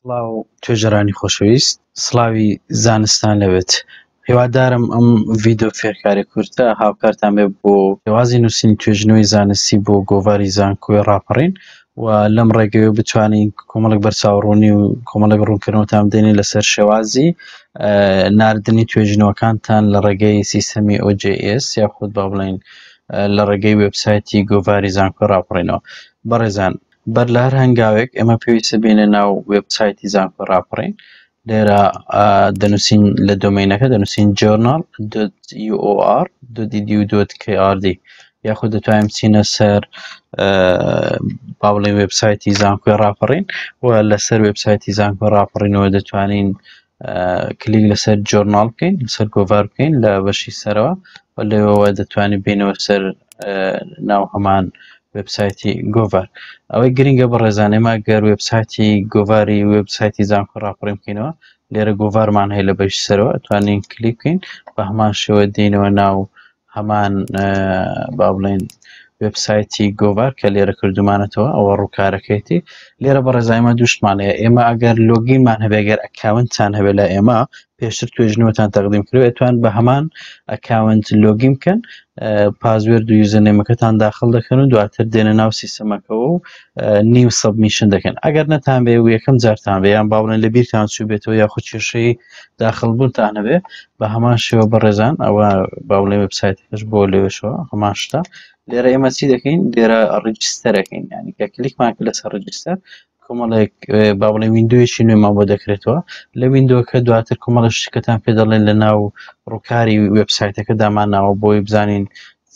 سڵاو توێژەرانی خۆشەویست، سڵاوی زانستان لەوێت. هیوادارم ئەم ڤیدیۆ فێرکاری کورتە هاوکارتان بێت بۆ شێوازی نووسینی توێژینەوەی زانستی بۆ گۆڤاری زانکۆی ڕاپەڕین و لەم ڕێگەیەوە بتوانین کۆمەڵێک بەرچاوڕوونی و کۆمەڵێک ڕوونکردنەوەتان بدەین لەسەر شێوازی ناردنی توێژینەوەکانتان لە ڕێگەی سیستەمی OJS یاخود با بڵێین لە ڕێگەی وێبسایتی گۆڤاری زانکۆی ڕاپەڕینەوە. بەڕێزان بەر لە هەر هەنگاوێک ئێمە پێویستە بینە ناو وێبسایتی زانکۆ ڕاپەڕین. لێرە دەنووسین لە دۆمینەکە دەنووسین journal.uor.edu.krd یاخود دەتوانین بچینە سەر با بڵێین وێبسایتی زانکۆی ڕاپەڕین و لەسەر وێبسایتی زانکۆی ڕاپەڕینەوە دەتوانین کلیک لەسەر journal بکەین، لەسەر گۆڤار بکەین لە بەشی سەرەوە و لەوێوە دەتوانین بینەوە سەر ناو هەمان وێبسایتی گۆڤار. ئەوەی گرنگە بەڕێزان، ئێمە گەر وێبسایتی گۆڤاری وێبسایتی زانکۆ ڕاپەڕین بکەینەوە، لێرە گۆڤارمان هەیە لە بەشی سەرەوە، ئەتوانین کلیک بکەین بە هەمان شێوە دێینەوە ناو هەمان با بڵێن وێبسایتی گۆڤار کە لێرە کردومانەتەوە، ئەوە ڕووکارەکەیتی. لێرە بەڕێزان ئێمە دووشتمان هەیە، ئێمە ئەگەر login مان هەبێ، ئەگەر account تان هەبێ لە ئێمە پێشتر توێژینەوەتان تەقدیم کردوێت، ئەتوان بە هەمان account login بکەن، password و username ەکەتان داخل دەکەن و دواتر دێنە ناو سیستەمەکەەوە و new submission دەکەن. ئەگەر نەتان بێ و یەکەم جارتان بێ یان باوڵێن لە بیرتان چوو بێتەوە یاخود کێشەی داخل بوونتان هەبێ، بە هەمان شێوە بەڕێزان ئەوە باوڵێ وێبسایتەکەش بۆ لەوێشەوە هەمان شتە. لێرە ئێمە چی دەکەین؟ لێرە register ەکەین، یعنی کە کلیکمان کرد لەسەر register کۆمەڵێک با بڵێن window یەکی نوێمان بۆ دەکرێتەوە. لە window کە دواتر کۆمەڵە شتەکەتان پێ دەڵێن لە ناو ڕووکاری وێبسایتەکە دامانناوە بۆی بزانین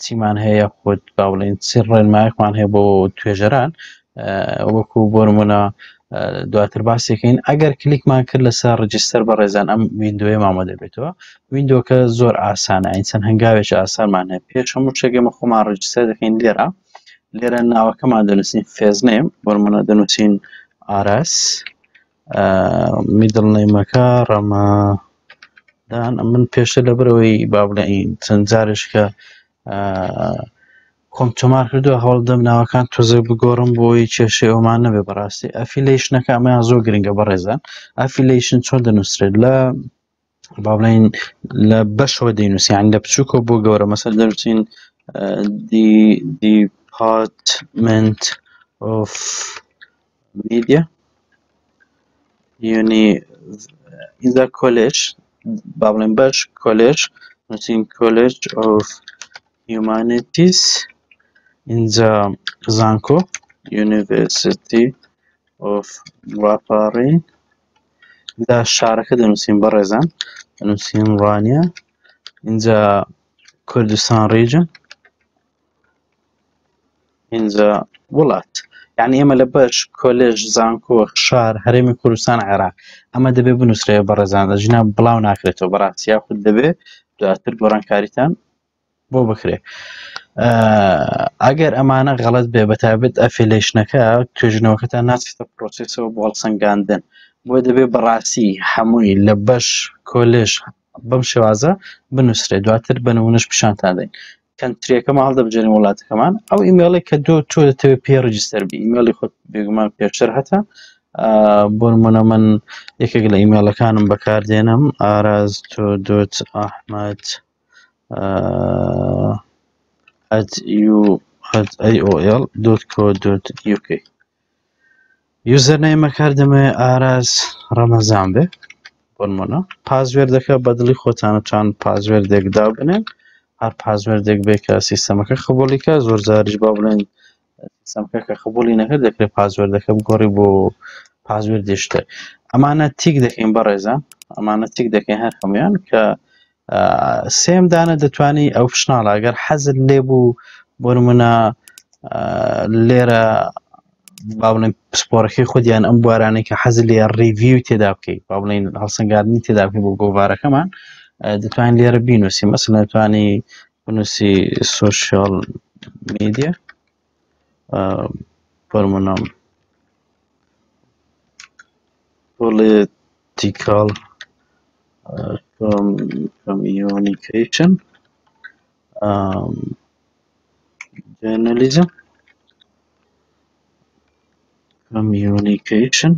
چیمان هەیە، خۆت با بڵێن چی ڕێنمایەکمان هەیە بۆ توێژەران، وەکو بۆ نمونە دواتر باسێکین. ئەگەر کلیکمان کرد لەسەر register بەڕێزان ئەم window یە مامە دەبێتەوە. window کە زۆر ئاسانە، ئەین چەند هەنگاوێکی ئاسانمان هەیە. پێش هەموو شتێک ئێمە خۆمان register دەکەین. لێرە ناوەکەمان دەنووسین first name، بۆ نمونە دەنووسین ئاراس، middle name ەکە ڕەمەدان. من پێشتر لەبەرەوەی با بڵێین چەند جارێک کە خۆم تۆمار کردووە هەوڵدەم ناوەکان تۆزێ بگۆڕم بۆی کێشەی ئەومان نەبێ. بەڕاستی affiliation ەکە ئەمەیان زۆر گرنگە بەڕێزان. affiliation چۆن دەنووسرێت؟ لە با بڵێین لە بەشەوە دەینووسین، یعنی لە بچووکەوە بۆ گەورە. مەسەل دەنووسین Department of Media Uni ئینجا کۆلێژ، با بڵێن بەش کۆلێژ، نووسین College of Humanities، ئینجا زانکۆ University of ڕاپەڕین، دا شارەکە دەنووسین بەڕێزان دەنووسین ڕانیە، اینجا کوردستان region، اینجا وڵات. یعنی ئێمە لە بەش کۆلێژ زانکۆ شار هەرێمی کوردستان عێراق ئەمە دەبێ بنووسرێ بەڕێزان، ژینا بڵاو ناکرێتەوە بەڕاستی، یاخود دەبێ دواتر گۆڕانکاریتان بۆ بکرێ. ئەگەر ئەمانە غەڵەت بێ بە تایبەت affiliation ەکە، توێژینەوەکەتان ناچێتە process ەوە بۆ هەڵسەنگاندن. بۆ دەبێ بەڕاستی هەمووی لە بەش کۆلێژ بەم شێوازە بنووسرێت. دواتر بە نمونەش پیشانتان دەین. country ەکەمان هەڵدەبژێرین، وڵاتەکەمان، ئەو ئیمێڵی کە دۆ تۆ دەتەوێت پێ register بی، ئیمێڵی خۆت بێگومان پێشتر هەتە. بۆ نمونە من یەکێک لە ئیمێڵەکانم بەکاردێنم، ئاراز تۆ dot ئەحمەد at u at aol.co.uk. username ەکە دەمەوێت ئاراز ڕەمەزان بێ بۆ نمونە. password ەکە بەدڵی خۆتانە چند password ێک دابنێن، هەر password ێک بێ کە سیستەمەکە قبوڵی کە. زۆر جاریش با بڵێن سیستەمەکە کە قبوڵی نەکرد دەکرێت password ەکە بگۆڕی بۆ password ی شتر. ئەمانە تیک دەکەین بەڕێزان، ئەمانە تیک دەکەین هەر هەمویان کە سێم دانە دەتوانی ئەو optional ە ئەگەر حەزت لێ بوو بۆ نمونە لێرە با بڵێن پسپۆڕەکەی خودیان ئەم بوارانەی کە حەز لێ review تێدا بکەیت، با بڵێن هەڵسەنگاندنی تێدا بکەیت بۆ گۆڤارەکەمان، دەتوانین لێرە بینوسی. مەسەلەن دەتوانی بنووسی social media، بۆ نمونە political communication، journalism، communication.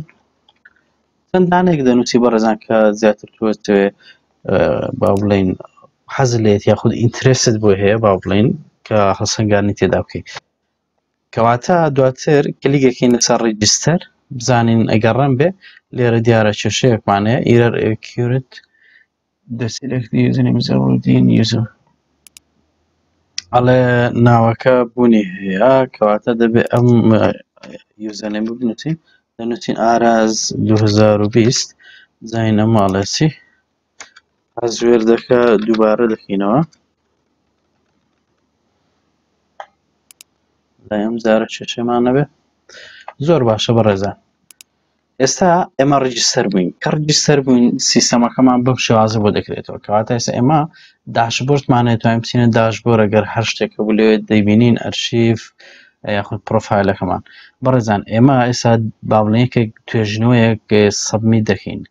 چەند دانەیەک دەنووسی بەڕێزان کە زیاتر تۆ با بڵێین حەز لێت یاخود interest ت بۆی هەیە با بڵێین کە هەڵسەنگانی تێدا بکەیت. کەواتە دواتر کلیکەکەین لەسەر register بزانین ئەگەر run بێ لێرە دیارە کێشەیەکمان هەیە error occurred the select username is already in user ئەڵێ ناوەکە بوونی هەیە کەواتە دەبێ ئەم username بنووسین دەنووسین ئاراز 2020 بزانین ئەم ئەڵێ چی password ەکە دووبارە دەکەینەوە لای ئەم جارە کێشەمان نەبێ زۆر باشە بەڕێزان ئێستا ئێمە register بووین کە register بووین سیستەمەکەمان بەم شێوازە بۆ دەکرێتەوە کەواتە ئێستا ئێمە dashboard مان هەیە توانین بچینە dashboard ئەگەر هەر شتێکە بوو لەوێ دەیبینین ئەرشیف یاخود پرۆفایلەکەمان بەڕێزان ئێمە ئێستا با بڵێین یەکێک توێژینەوەیەک submit دەکەین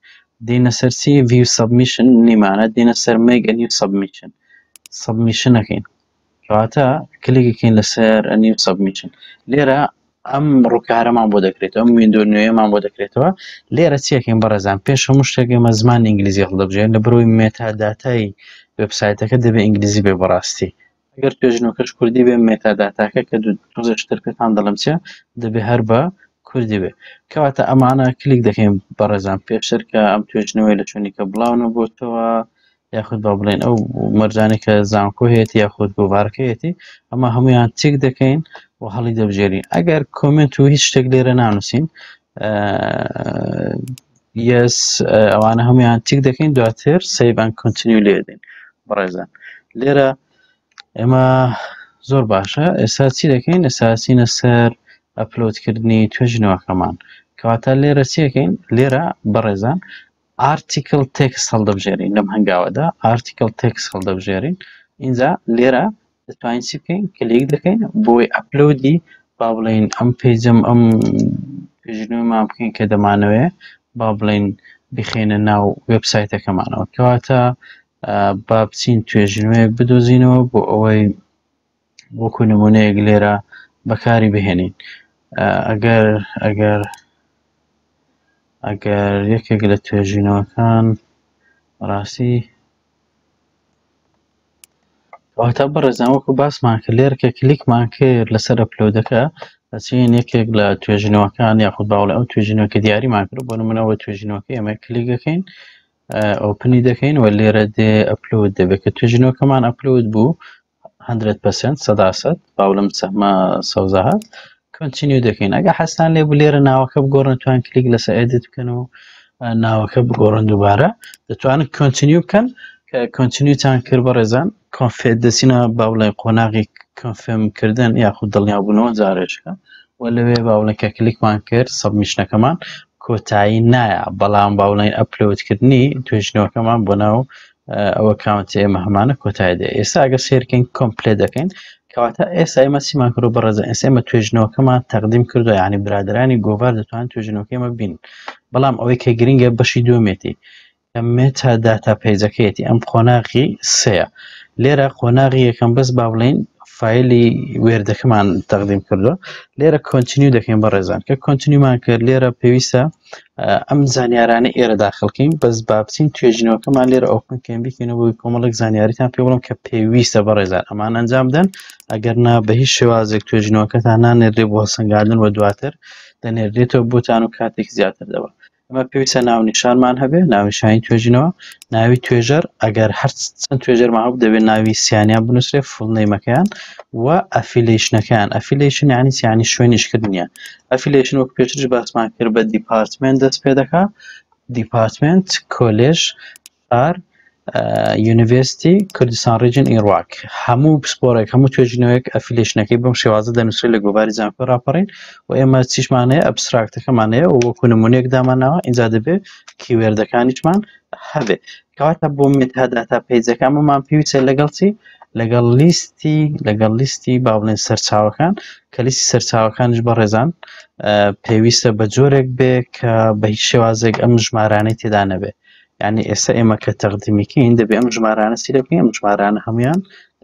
دێنە سەر چی view submission نیمانە دێنە سەر make a new submission submission ەکەین کەواتە کلیکەکەین لەسەر new submission لێرە ئەم ڕووکارەمان بۆ دەکرێتەوە ئەم window نوێیەمان بۆ دەکرێتەوە لێرە چیەکەین بەڕێزان پێش هەموو شتێک ئێمە زمان ئینگلیزی هەڵدەبژێن لە بەرەوەی metadata ی وێبسایتەکە دەبێ ئینگلیزی بێ بەڕاستی ئەگەر توێژینەوەکەش کوردی بێ metadata کە کە تۆزێ شتر پێتان دەڵێم چیە دەبێ هەر بە کوردی بێ کەواتە ئەمانە کلیک دەکەین بەڕێزان پێشتر کە ئەم توێژینەوەی لە چۆنی کە بڵاو نەبووتەوە یاخود با بڵێن ئەو مەرجانەی کە زانکۆ هەیەتی یاخود گۆڤارەکەیەتی ئەمە هەمویان tick دەکەین و هەڵی دەبژێرین ئەگەر comment و هیچ شتێک لێرە نانووسین yes ئەوانە هەمویان tick دەکەین دواتر save and continue لێدەین بەڕێزان لێرە ئێمە زۆر باشە ئێستا چی دەکەین ئێستا سەر upload کردنی توێژینەوەکەمان کەواتە لێرە چیەکەین لێرە بەڕێزان article text هەڵدەبژێرین لەم هەنگاوەدا article text هەڵدەبژێرین ئینجا لێرە دەتوانین چی بکەین کلیک دەکەین بۆی upload ی با بڵێین ئەم page م ئەم پێشنوێمان بکەین کە دەمانەوێ با بڵێین بخێنە ناو وێبسایتەکەمانەوە کەواتە با بچین توێژینەوەیەک بدۆزینەوە بۆ ئەوەی وەکو نمونەیەک لێرە بەکاری بهێنین ئەگەر ئەگەر ئەگەر یەکێک لە توێژینەوەکان ڕاستی واتە بەڕێزان وەکو باسمان کرد لێرە کە کلیکمان کرد لەسەر upload ەکە دەچین یەکێک لە توێژینەوەکان یاخود باوەڵێ ئەو توێژینەوە کە دیاریمان کرد بۆ نمونەوە توێژینەوەکە ئێمە کلیک دەکەین open ی دەکەین و لێرە دێ upload دەبێت کە توێژینەوەکەمان upload بوو 100% سەدا سەد باولم سەهمە سەوزە هات continue دەکەین ئەگە حەستان لێ بوو لێرە ناوەکە بگۆڕن توان کلیک لەسەر edit بکەن و ناوەکە بگۆڕن دووبارە دەتوانن continue بکەن کە continue تان کرد بەڕێزان confirm دەچینە باوڵێ قۆناغی confirm کردن یاخود دڵنیابوونەوە جارێکە و لەوێ باوڵێ کە کلیکمان کرد submission ەکەمان کۆتایی نایە بەڵام باوڵێن upload کردنی توێژینەوەکەمان بۆ ناو ئەوە account ی ئێمە هەمانە کۆتایی دێ ئێستا ئەگە سێرکەین complete دەکەین کەواتە ئێستا ئێمە چیمان کردو بەڕێزە ئێستا ئێمە توێژینەوەکەمان تەقدیم کردو یعنی برادرانی گۆڤار دەتوان توێژینەوەکەی ئێمە بین بەڵام ئەوەی کە گرنگە بەشی دووەمێتی کە metadata page ەکەیەتی ئەم قۆناغی سەیە لێرە قۆناغی یەکەم بەس با بڵین فایلی Word ەکەمان تەقدیم کردووە لێرە continue دەکەین بەڕێزان کە continue مان کرد لێرە پێویستە ئەم زانیارانە ئێرە داخلکەین بەس با بچین توێژینەوەکەمان لێرە open کەین بیکەینەوە بۆی کۆمەڵێک زانیاریتان پێ بڵم کە پێویستە بەڕێزان ئەمان ئەنجام بدەن ئەگەر نا بە هیچ شێوازێک توێژینەوەکەتان نانێرێ بۆ هەڵسەنگاندن و دواتر دەنێردرێتەوە بۆتان و کاتێک زیاتر دەبە ئەمە پێویستە ناونیشانمان هەبێ ناونیشانی توێژینەوە ناوی توێژەر ئەگەر هەر چەند توێژەرمان هەبوو دەبێت ناوی سیانیان بنووسرێ full name ەکەیان و affiliation ەکەیان affiliation یعنی چی؟ یعنی شوێن ئیشکردنیان affiliation وەک پێشتریش باسمان کرد بە department دەست پێ دەکا department کۆلێژ شار university کوردستان region عێراق هەموو پسپۆڕێک هەموو توێژینەوەیەک affiliation ەکەی بەم شێوازە دەنووسرێت لە گۆڤاری زانکۆی ڕاپەڕین و ئێمە چیشمان هەیە abstract ەکەمان هەیە و وەکو نمونەیەک دامانناوە ئینجا دەبێت keyword ەکانیشمان هەبێ کەواتە بۆ metadata page ەکە ئەمەمان پێویستە لەگەڵ چی لەگەڵ لیستی لەگەڵ لیستی با بڵێن سەرچاوەکان کە لیستی سەرچاوەکانیش بەڕێزان پێویستە بە جۆرێک بێ کە بە هیچ شێوازێک ئەم ژمارانەی تێدا نەبێ یعنی ئێستا ئێمە کە تەقدیمیکەین دەبێ ئەم ژمارانە چی لێ بکەین ئەم ژمارانە هەمویان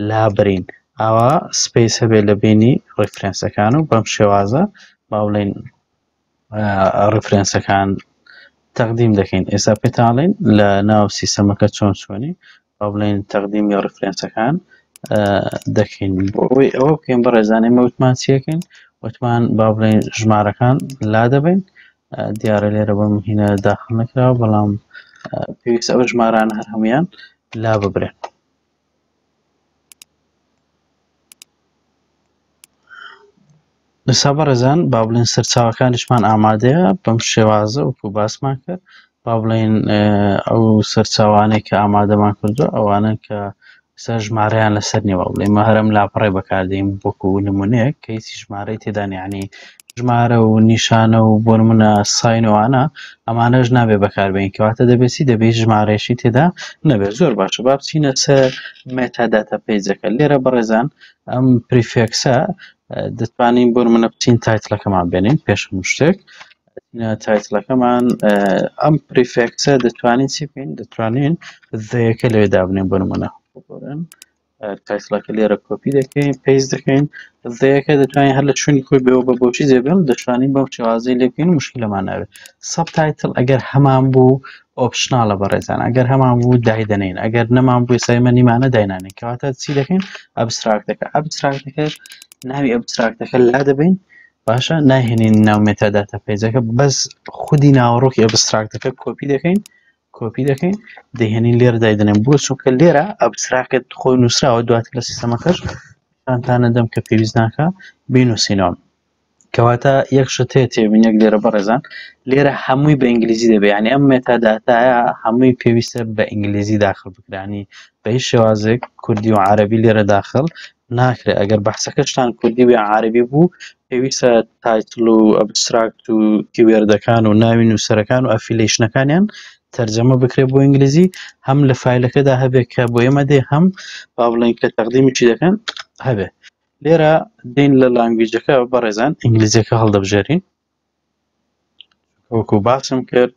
لابرین ئاوا space هەبێ لە بینی reference ەکان و بەم شێوازە با بڵێین reference ەکان تەقدیم دەکەین. ئێستا پێتان لە ناو سیستەمەکە چۆن چۆنی با بڵێن تەقدیمی reference ەکان دەکەین. بۆ ئەوەی ئەوە بکەین بەڕێزان ئێمە وتمان چیەکەین؟ وتمان با بڵێن ژمارەکان لا دەبین. دیارە لێرە بەم هینە داخل نەکراوە، بەڵام پێویستە ئەو ژمارانە هەر هەمویان لا ببرێن. ئێستا بەڕێزان با بڵێن سەرچاوەکانیشمان ئامادەیە بەم شێوازە وەکو باسمان کرد. با بڵێن ئەو سەرچاوانەی کە ئامادەمان کردو ئەوانن کە سەر ژمارەیان لەسەر نییە. با بڵێن مە هەرم لاپەڕێ بەکاردێن وەکو نمونەیەک کە هیچ ژمارەی تێدا نییە، یعنی ژمارە و نیشانە و بۆ نمونە sign وانە ئەمانەش نابێ بەکاربێن. کەواتە دەبێت چی؟ دەبێت ژمارەیەکی تێدا نەبێت. زۆر باشە، با بچینە سەر metadata page ەکە. لێرە بەڕێزان ئەم prefix ە دەتوانین بۆ نمونە بچین title ەکەمان بێنین پێش هەموو شتێک. title ەکەمان ئەم prefix ە دەتوانین چی بکەین؟ دەتوانین the یەکە لەوێ دابنێن. بۆ نمونە title ەکە لێرە کۆپی دەکەین، paste دەکەین، the یەکە دەتوانین هەر لە شوێنی خۆی بێەوە بە بۆچی جێبێن، دەتوانین بەم شێوازەی لێ بکەین، مشکلەمان نابێت. subtitle ئەگەر هەمان بوو optional ە بەڕێزان، ئەگەر هەمان بوو دایدەنین، ئەگەر نەمان بوو ئێستا ئێمە نیمانە داینانین. کەواتە چی دەکەین؟ abstract ەکە، abstract ەکە ناوی abstract ەکە لا دەبین، باشە ناهێنین ناو metadata page ەکە، بەس خودی ناوەڕۆکی abstract ەکە کۆپی دەکەین، کۆپی دەکەین دەهێنین لێرە دایدەنێن. بۆ چونکە لێرە abstract خۆی نووسراوە، دواتر لە سیستەمەکەش پیشانتان دەم کە پێویست ناکە بینووسینەوە. کەواتە یەک شت هەیە تێبین یەک لێرە بەڕێزان، لێرە هەمووی بە ئینگلیزی دەبێت، یعنی ئەم metadata یە هەمووی پێویستە بە ئینگلیزی داخل بکرانی، بە هیچ شێوازێک کوردی و عەرەبی لێرە داخل ناکرێت. ئەگەر بەحسەکەشتان کوردی و عەرەبی بوو پێویستە title و abstract و keyword ەکان و ناوی نووسەرەکان و affiliation ەکانیان تەرجەمە بکرێت بۆ ئینگلیزی، هەم لە file ەکەدا هەبێت کە بۆ ئێمە دێ، هەم با بڵێن کە تەقدیمی چی دەکەن هەبێ. لێرە دێن لە language ەکە بەڕێزان ئینگلیزیەکە هەڵدەبژێرین. وەکو باسم کرد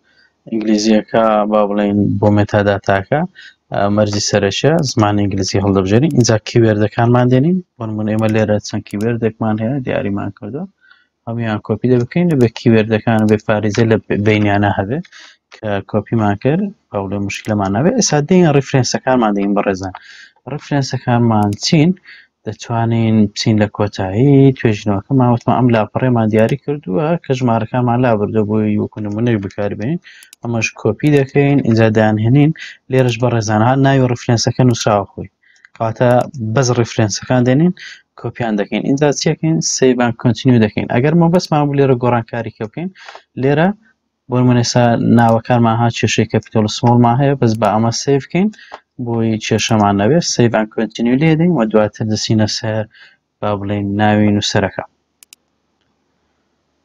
ئینگلیزیەکە با بڵێن بۆ metadata کە مەرجی سەرەکیە زمانی ئینگلیزی هەڵدەبژێرین. ئینجا keyword ەکانمان دێنین. بۆ نمونە ئێمە لێرە چەند keyword ێکمان هەیە دیاریمان کردو، هەمویان کۆپی دەبکەین بە keyword ەکان بێ فاریزە لە بینیانە هەبێ کە کۆپیمان کرد باوڵێ مشکلەمان نابێت. ئێستا دێن reference ەکانمان دێن بەڕێزان. reference ەکانمان چین؟ دەتوانین بچین لە کۆتایی توێژینەوەکەمان وتمان ئەم لاپەڕێمان دیاری کردووە کە ژمارەکانمان لابردووە بۆی وەکو نمونەی بەکاربێنین، ئەمەش کۆپی دەکەین ئینجا دایانهێنین. لێرەش بەڕێزان ها ناوی reference ەکە نووسراوە خۆی، کەواتە بەس reference ەکان دێنین کۆپیان دەکەین. ئینجا چیەکەین؟ save and continue دەکەین. ئەگەر مەبەستمان بوو لێرە گۆڕانکاری کە بکەین، لێرە بۆ نمونە ئێستا ناوەکانمان ها کێشەی capital small مان هەیە، بەس بە ئەمە save بکەین بۆی کێشەمان نەبێت. save and continue لێدەین و دواتر دەچینە سەر با بڵێین ناوی نووسەرەکە.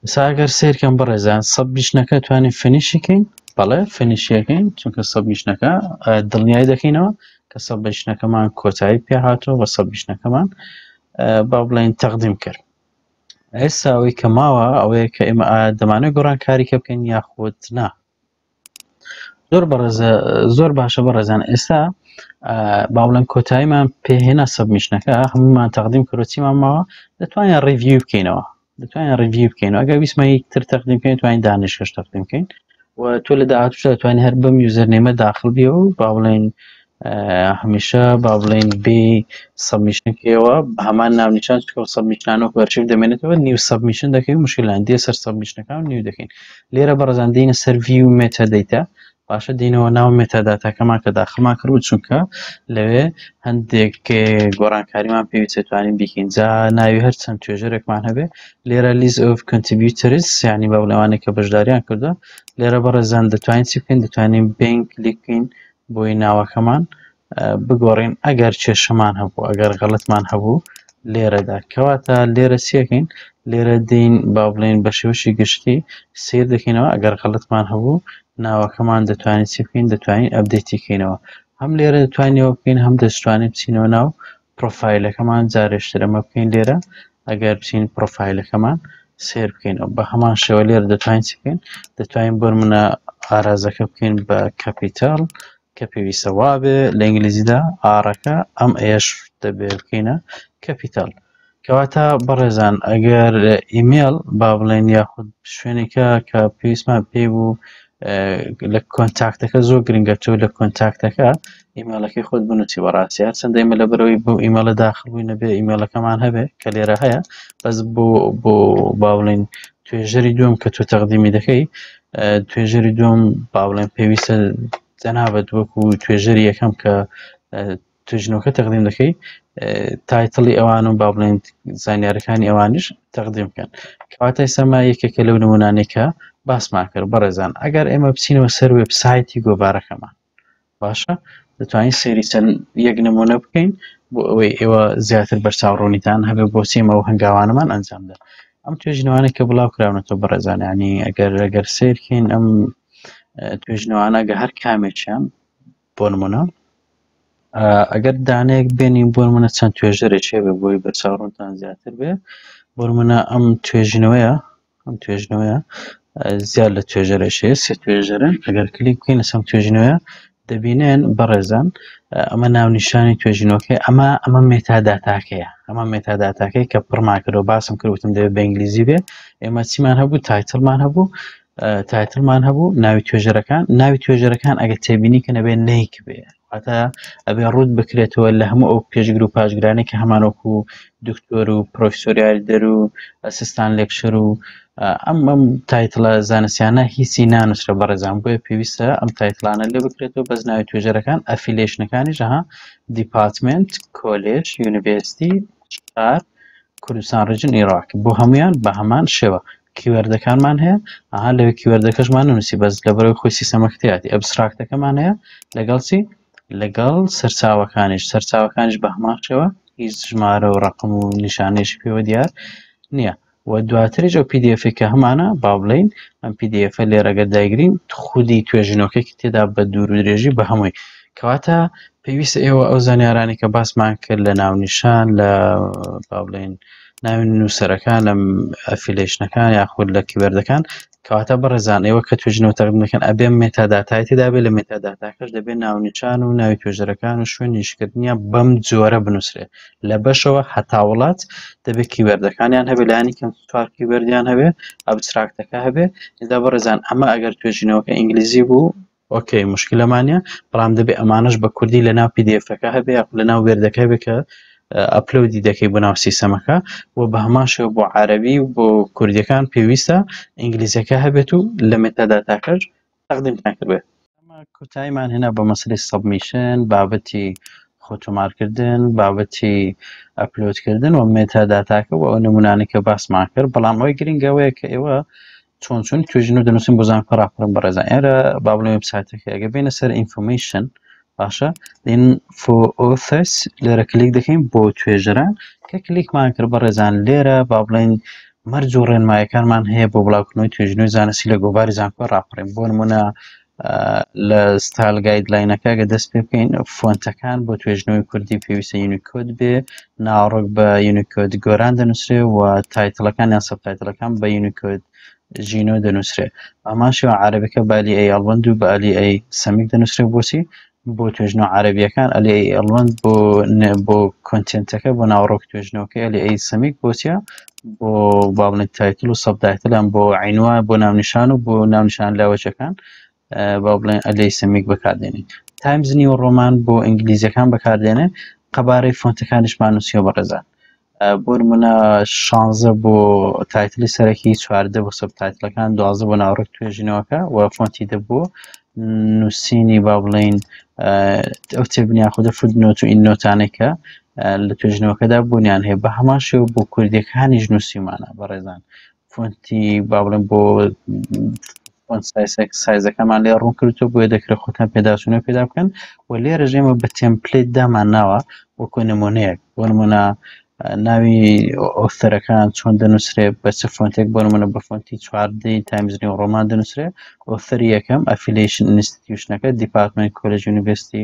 ئێستا ئەگەر سیرکەم بەڕێزان submission ەکە توانین finish ی کەین، بەڵێ finish یەکەین، چونکە submission ەکە دڵنیایی دەکەینەوە کە submission ەکەمان کۆتایی پێ هاتووە و submission ەکەمان با بڵێین تەقدیم کرد. ئێستا ئەوەی کە ماوە ئەوەیە کە ئێمە دەمانەوێت گۆڕانکاری کە بکەین یاخود نا. زۆر بەڕێزە، زۆر باشە بەڕێزان. ئێستا با بڵێن کۆتاییمان پێهێنا submission ەکە، هەمومان تەقدیم کرد. چیمان ماوە؟ دەتوانین review بکەینەوە، دەتوانین review بکەینەوە. ئەگەر ویستمان یەکتر تەقدیم بکەین توانین دانیشکەش تەقدیم بکەین و تۆ لە داهاتووشدا دەتوانین هەر بەم username ە داخل بیەوە و با بڵێین هەمیشە با بڵێین بێ submission کەیەوە بە هەمان ناونیشان، چونکە submission انە وەکو ئەرشیف دەمێنێتەوە. new submission دەکەین، مشکلان دێ سەر submission ەکان new دەکەین. لێرە بەڕێزان دێنە سەر view metadata، باشە دێنەوە ناو metadata کەمان کە داخلمان کردبوو، چونکە لەوێ هەندێک گۆڕانکاریمان پێویستە توانین بیکەین. جا ناوی هەر چەند توێژەرێکمان هەبێ لێرە list of contributors، یعنی بە بڵێوانێک کە بەشداریان کردووە. لێرە بەڕێزان دەتوانین چی بکەین؟ دەتوانین بین کلیک بکەین بۆی ناوەکەمان بگۆڕین ئەگەر کێشەمان هەبوو، ئەگەر غەڵەتمان هەبوو لێرەدا. کەواتە لێرە چیەکەین؟ لێرە دین با بڵێین بە شێوەشی گشتی سیر دەکەینەوە، ئەگەر غەڵەتمان هەبوو ناوەکەمان دەتوانین چی بکەین؟ دەتوانین update ی کەینەوە. هەم لێرە دەتوانینەوە بکەین، هەم دەتوانین بچینەوە ناو پرۆفایلەکەمان. جارێشتر ئەمە بکەین لێرە، ئەگەر بچین پرۆفایلەکەمان سێر بکەینەوە بە هەمان شێوە لێرە دەتوانین چی بکەین؟ دەتوانین بۆ نمونە ئارازەکە بکەین بە capital کە پێویستە وابێ لە ئینگلیزیدا R ەکە ئەم ئێش دەبێ بکەینە capital. کەواتە بەڕێزان ئەگەر ئیمێڵ با بڵێن یاخود شوێنێکە کە پێویستمان پێی بوو لە contact ەکە زۆر گرنگە تۆ لە contact ەکە ئیمێڵەکەی خۆت بنووسی بەڕاستی هەرچەندە ئێمە لە بەرەوەی بۆ ئیمێڵە داخل بووین نەبێ ئیمێڵەکەمان هەبێ کە لێرە هەیە بەس بۆ بۆ با بڵێین توێژەری دووەم کە تۆ تەقدیمی دەکەی توێژەری دووەم با بڵێن پێویستە جەنابەت وەکو توێژەری یەکەم کە توێژینەوەکە تەقدیم دەکەی title ی ئەوان و با بڵێن زانیارەکانی ئەوانیش تەقدیم بکەن. کەواتە ئێستا یەکێکە لەو نمونانەی کە باسمان کرد بەڕێزان ئەگەر ئێمە بچینەوە سەر وێبسایتی گۆڤارەکەمان باشە دەتوانین سەیری چەند یەک نمونە بکەین بۆ ئەوەی ئێوە زیاتر بەرچاوڕوونیتان هەبێ بۆچی ئێمە ئەو هەنگاوانەمان ئەنجامدا. ئەم توێژینەوانە کە بڵاو کراونەتەوە بەڕێزان ینی ئەگەر ئەگەر سیرکەین ئەم توێژینەوانە گە هەر کامێکیان بۆ نمونە ئەگەر دانەیەک بێنین بۆ نمونە چەند توێژەرێک هەبێ بۆی بەرچاوڕوونتان زیاتر بێ بۆ نمونە ئەم توێژینەوەیە ئەم توێژنەوەیە زیاد لە توێژەرێک هەیە سێ توێژەرن ئەگەر کلیک بکەین لەسەر توێژینەوەیە دەبینن بەڕێزان ئەمە ناونیشانی توێژینەوەکەی ئەمە ئەمە metadata کەیە ئەمە metadata کەی کە پڕمان کردەوە باسم کرد وتم دەبێت بە ئینگلیزی بێ ئێمە چیمان هەبوو title مان هەبوو title مان هەبوو ناوی توێژەرەکان ناوی توێژەرەکان ئەگەر تێبینی کە نەبێ نیک بێ واتە ئەبێ ڕوت بکرێتەوە لە هەموو ئەو پێشگر و پاشگرانەی کە هەمانۆکو دکتۆر و پرۆفیسۆریاری دەر و assistant lecturer و ئەم ئەم title ە زانستیانە هیچی نانووسرە بەڕێزان بۆیە پێویستە ئەم title انە لێ بکرێتەوە بەس ناوی توێژەرەکان affiliation ەکانی ژەها department college university شار کوردستان region ئیراق بۆ هەمویان بە هەمان شێوە keyword ەکانمان هەیە ئەها لەوێ keyword ەکەشمان نووسی بەس لەبەرەوەی خۆی سیستەمەکە تیاتی abstract ەکەمان هەیە لەگەڵ چی لەگەڵ سەرچاوەکانیش سەرچاوەکانیش بە هەمان شێوە هیچ ژمارە و ڕقم و نیشانەیەکی پێوە دیار نییە و دواتریش ئەو PDF کە هەمانە با بڵین ئەم PDF لێرەگە دایگرین خودی توێژینەوەکەی تێدا بە دوور و درێژی بە هەمووی کەواتە پێویستە ئێوە ئەو زانیارانی کە باسمان کرد لە ناونیشان لە با بڵێین ناوی نووسەرەکان لە affiliation ەکان یاخود لە keyword ەکان کەواتە بەڕێزان ئێوە کە توێژینەوە تەقدیم دەکەن ئەبێ metadata ی تێدا بێ لە metadata کەش دەبێ ناونیشان و ناوی توێژەرەکان و شوێنی ئیشکردنیان بەم جۆرە بنووسرێ لە بەشەوە هەتا وڵات دەبێت keyword ەکانیان هەبێ لانی کەم چوار keyword یان هەبێ abstract ەکە هەبێ ئێستا بەڕێزان ئەمە ئەگەر توێژینەوەکە ئینگلیزی بوو okay مشکلەمان نیە بەڵام دەبێ ئەمانەش بە کوردی لە ناو PDF ەکە هەبێ یاخود لە ناو Word ەکە هەبێ کە upload ی دەکەی بۆ ناو سیستەمەکە و بە هەمان شێوە بۆ عەرەبی و بۆ کوردیەکان پێویستە ئینگلیزیەکە هەبێت و لە metadata کەش تەقدیمتان کردبێت. ئەمە کۆتاییمان هێنا بە مەسەلەی submission، بابەتی خۆتۆمارکردن، بابەتی upload کردن و metadata کە و ئەو نمونانەی کە باسمان کرد. بەڵام ئەوەی گرنگە ئەوەیە کە ئێوە چۆن چۆن توێژینەوە دەنووسن بۆ زانکۆ ڕاپەڕن بەڕێزان ئێرە با بڵێم وێبسایتەکە ئەگەر بێنە سەر information باشە دێن for authors لێرە کلیک دەکەین بۆ توێژەران کە کلیکمان کرد بەڕێزان لێرە با بڵێن مەرج و ڕێنمایەکانمان هەیە بۆ بڵاوکردنەوەی توێژینەوەی زانستی لە گۆڤاری زانکۆ ڕاپەڕین بۆ نمونە لە style guideline ەکە گە دەست پێ بکەین font ەکان بۆ توێژنەوەی کوردی پێویستە یونیکۆد بێ ناوەڕۆک بە یونیکۆد گۆران دەنووسرێ و title ەکان یان subtitle ەکان بە یونیکۆد ژینۆ دەنووسرێ ئەمان شێوە عربەکە بالی ئەی ئەڵوەند و بە ئەلی ئەی سەمیک دەنووسرێ بۆچی بۆ توێژنەوە عربیەکان ئەلی ئەی ئەڵوەند بۆ بۆ content ەکە بۆ ناوەڕۆک توێژنەوەکەی ئەلی ئەی سەمیک بۆچیە بۆ باڵێن title و subtitle ەم بۆ عینوە بۆ ناونیشان و بۆ ناونیشان لاوەچەکان با بڵێن ئەلەی سەمیک بەکاردێنین Times New Roman بۆ ئینگلیزیەکان بەکاردێنێ قەبارەی font ەکانیشمان نووسیوە بەڕێزان بۆ نمونە 16 بۆ title ی سەرەکی 14 بۆ subtitle ەکان 12 بۆ ناوەڕۆک توێژینەوەکە و font ی دەبوو نووسینی با بڵین ئەو تێبنی یاخودە footnote و endnote انێک کە لە توێژینەوەکەدا بوونیان هەیە بە هەمان شێوە بۆ کوردیەکانیش نووسیمانە بەڕێزان font ی با بڵێن بۆ font size ەکەمان لێ ڕوون کردو بۆیە دەکرێت خۆتان پێداچوونەوە پێدا بکەن و لێرە ژێمە بە template دامان ناوە وەکو نمونەیەک بۆ نمونە ناوی author ەکان چۆن دەنووسرێ بە چ font ێک بۆ نمونە بە font ی چواردەی Times New Roman دەنووسرێ author ی یەکەم affiliation institution ەکە department college university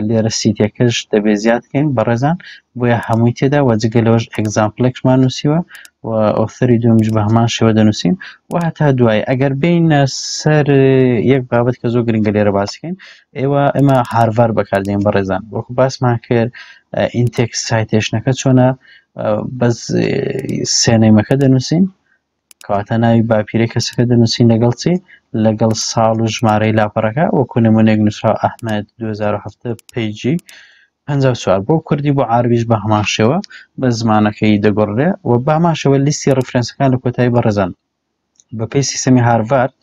لێرە cite ەکەش دەبێ زیاد بکەین بەڕێزان بۆیە هەمووی تێدا وە جگە لەوەش example ێکشمان نووسیوە و author ی دووەمیش بە هەمان شێوە دەنووسین و هەتا دوای ئەگەر بینە سەر یەک بابەت کە زۆر گرنگە لێرە باسکەین ئێوە ئێمە هارڤار بەکاردێن بەڕێزان وەکو باسمان کرد in-text citation ەکە چۆنە بەس surname ەکە دەنووسین کەواتە ناوی باپیرەی کەسەکە دەنووسین لەگەڵ چی؟ لەگەڵ ساڵ و ژمارەی لاپەڕەکە، وەکو نمونەیەک نووسراوە ئەحمەد 2007 page ی 54. بۆ کوردی بۆ عربیش بە هەمان شێوە بە زمانەکەی دەگۆڕرێ و بە هەمان شێوە لیستی reference ەکان لە کۆتایی بەڕێزان بەپێی سیستەمی هارڤارد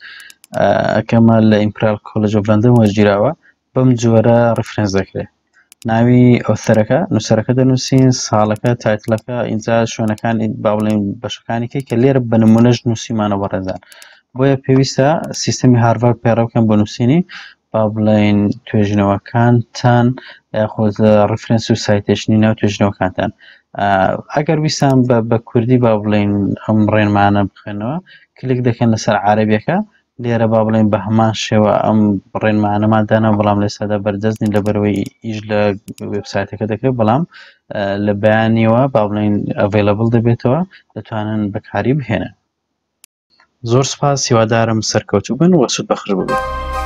کەمە لە Imperial College of London وەرگیراوە بەم جۆرە reference دەکرێت. ناوی author ەکە، نووسەرەکە دەنووسین، ساڵەکە، title ەکە، ئینجا شوێنەکانی با بڵێین بەشەکانی کەی کە لێرە بە نمونەش نووسیمانە بەڕێزان. بۆیە پێویستە سیستەمی هارڤارد پەیڕەو بکەن بۆ نووسینی با بڵێین توێژینەوەکانتان یاخود reference و citation ی ناو توێژینەوەکانتان. ئەگەر ویستان بە کوردی با بڵێین ئەم ڕێنمانە بخوێنەوە، کلیک دەکەن لەسەر عەرەبیەکە، لێرە با بڵێین بە هەمان شێوە ئەم ڕێنمانەمان دانا، بەڵام لە ئێستادا بەردەست نین لەبەرەوەی ئیش لە وێبسایتەکە دەکرێت، بەڵام لە بەیانیەوە با بڵێین available دەبێتەوە، دەتوانن بەکاری بهێنن. زۆر سپاس، هیوادارم سەرکەوتوو بن و سوود بەخش ببن.